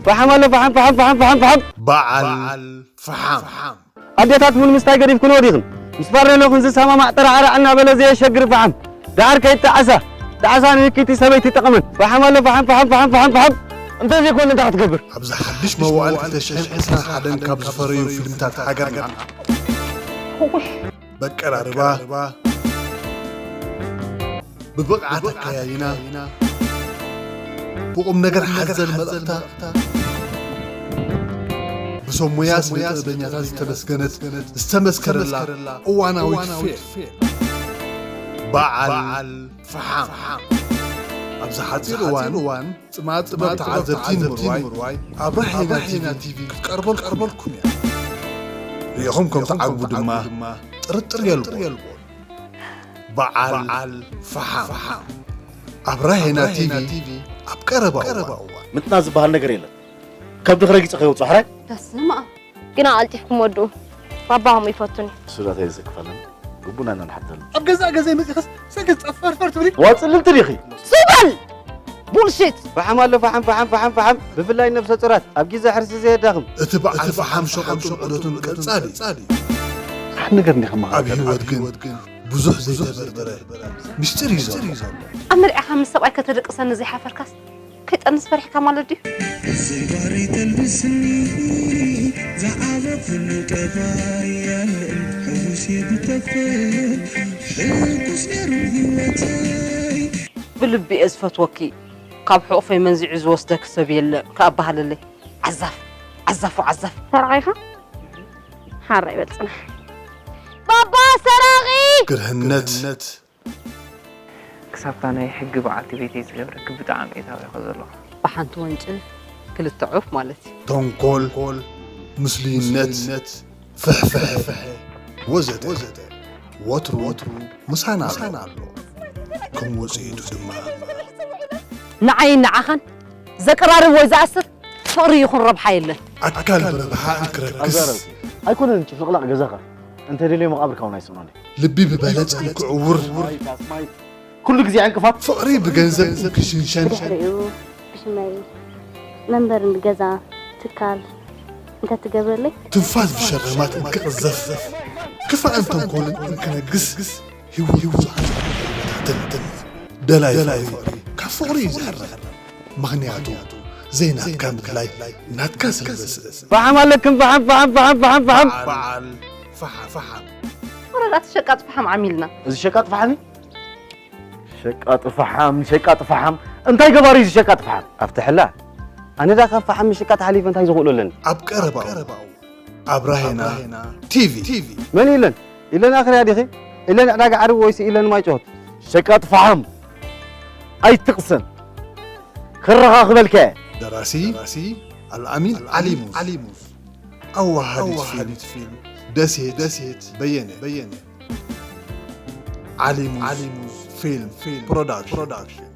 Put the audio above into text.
ፈሓም ኣሎ፣ ፈሓም፣ ፈሓም፣ ፈሓም፣ ፈሓም፣ ፈሓም። በዓል ፈሓም። ኣዴታት ቡን ምስታይ ገዲፍክንዎ ዲኽን? ምስ ፋሬሎኽን ዝሰማማዕ ጥራዕራዕ እናበለ ዘየሸግር ፈሓም። ደሓር ከይጠዓሳ፣ ጣዕሳ ንህኪቲ ሰበይቲ ጠቕመን። ፈሓም ኣሎ፣ ፈሓም፣ ፈሓም፣ ፈሓም፣ ፈሓም፣ ፈሓም። እንተዘይኮነ እንታይ ክትገብር? ኣብዚ ሓድሽ መዋእል ክልተ ሽሕን ዕስራን ሓደን ካብ ዝፈረዩ ፊልምታት ሃገርና፣ በቀራርባ፣ ብብቕዓት ኣከያይና፣ ብቑም ነገር ሓዘል መልእኽታ፣ ብሰብ ሞያ ስነ ጥበበኛታት ዝተመስገነት፣ ዝተመስከረላ እዋናዊት ፊልም በዓል ፈሓም። ኣብዚ ሓፂር እዋን ጽማድ ጥበብ ተዓዘብቲ ንምርዋይ ኣብ ራሄና ቲቪ ክትቀርበልኩም እያ። ርኢኹም ከም ትዓግቡ ድማ ጥርጥር የልቦን። በዓል ፈሓም ኣብ ራሄና ቲቪ ኣብ ቀረባ እዋን። ምጥናስ ዝበሃል ነገር የለን። ከብድኺ ረጊጸ ከይወጽኦ ሕራይ። በስመ ኣብ። ግና ቀልጢፍኩም ወድኡ። ባባኹም ይፈቱኒ። እሱ ዳታ የዘክፈለን። ግቡና ኢና ንሓተሉ። ኣብ ገዛእ ገዛይ መጺኸስ ሰገዝ ጸፈርፈር ትብሊ? ዋ ጽልልቲ ዲኺ? ሱበል! ቡልሺት! ፈሓም ኣሎ፣ ፈሓም፣ ፈሓም፣ ፈሓም፣ ፈሓም። ብፍላይ ነብሰ ጹራት ኣብ ግዜ ሕርሲ ዘየዳኽም። እቲ በዓል ፈሓም ሸቐጡን ዑደቱን ቀጻሊ። ሓደ ነገር እንዲኻ ኣብ መሃር ህይወት ግን ብዙሕ ዘይተበርበረ ምስጢር እዩ ዘሎ። ኣብ መርዓኻ ምስ ሰብኣይ ከተደቅሰኒ ዘይሓፈርካስ ከይጠንስ ፈሪሕካ ማለት ድዩ? ዘይባህሪ ተልብስኒ ዝዓበኹሉ ጠባይ ኣለኒ። ሕጉስ እየ ብጠፍእ ሕጉስ ነይሩ ህይወተይ። ብልቢ እየ ዝፈትወኪ፣ ካብ ሕቑፈይ መንዚዑ ዝወስደኪ ሰብ የለ ክኣባህለለይ። ዓዛፍ፣ ዓዛፎ ዓዛፍ። ሰራቒኻ ሓራ ይበል ጽናሕ። ባባ ሰራቒ! ግርህነት። ክሳብታ ናይ ሕጊ በዓልቲ ቤተይ ዝገብረኪ ብጣዕሚ እየ ታቢኸ ዘለኹ። ብሓንቲ ወንጭፍ ክልተ ዑፍ ማለት እዩ። ተንኮል፣ ምስሉይነት፣ ፍሕፍሕ ወዘተ ወትሩ ምሳና ኣሎ። ከም ወጽኢቱ ድማ ንዓይን ንዓኻን ዘቀራርብ ወይ ዝኣስር ፍቕሪ ይኹን ረብሓ የለን። ኣካል ብረብሓ እንክረክስ ኣይኮነን ጭፍልቕላቕ ገዛኻ፣ እንተ ደልዮ መቓብርካ እውን ኣይስእኖን እዩ። ልቢ ብበለጸ እንክዕውር ኩሉ ግዜ ዕንቅፋት። ፍቕሪ ብገንዘብ እንክሽንሸን ብድሕሪኡ ብሽመይ መንበርን ገዛ ትካል እንተትገብረለይ። ትንፋስ ብሸረማት እንክቕዘፍ ክፋእን ተንኮልን እንክነግስ ህይወት ብዙሓት ይበታተን። ደላይ ፍቕሪ ካብ ፍቕሪ እዩ ዝሕረር። ምኽንያቱ ዘይናትካ ምድላይ ናትካ ስለ ዘስእን። ፈሓም ኣለክን፣ ፈሓም፣ ፈሓም፣ ፈሓም፣ ፈሓም፣ ፈሓም። በዓል ፈሓም፣ ፈሓም። ወረዳ እቲ ሸቃጥ ፈሓም ዓሚልና። እዚ ሸቃጥ ፈሓም እዩ? ሸቃጥ ፈሓም፣ ሸቃጥ ፈሓም። እንታይ ገባሪ እዩ እዚ ሸቃጥ ፈሓም? ኣብቲ ሕላ፣ ኣነ ዳ ካብ ፈሓም ምሽቃጥ ሓሊፈ እንታይ ዝኽእሎ ኣለኒ? ኣብ ቀረባኡ፣ ኣብ ራሄና ቲቪ። መን ኢለን? ኢለን ኣኽርያ ዲኺ? ኢለን ዕዳጋ ዓርቢ ወይስ ኢለን ማይጨወት? ሸቃጥ ፈሓም፣ ኣይትቕሰን። ክረኻኽበልካ እየ። ደራሲ፣ ኣልኣሚን ዓሊሙዝ። ኣዋሃዲት ፊልም፣ ደሴት፣ በየነ። ዓሊሙዝ ፊልም ፕሮዳክሽን።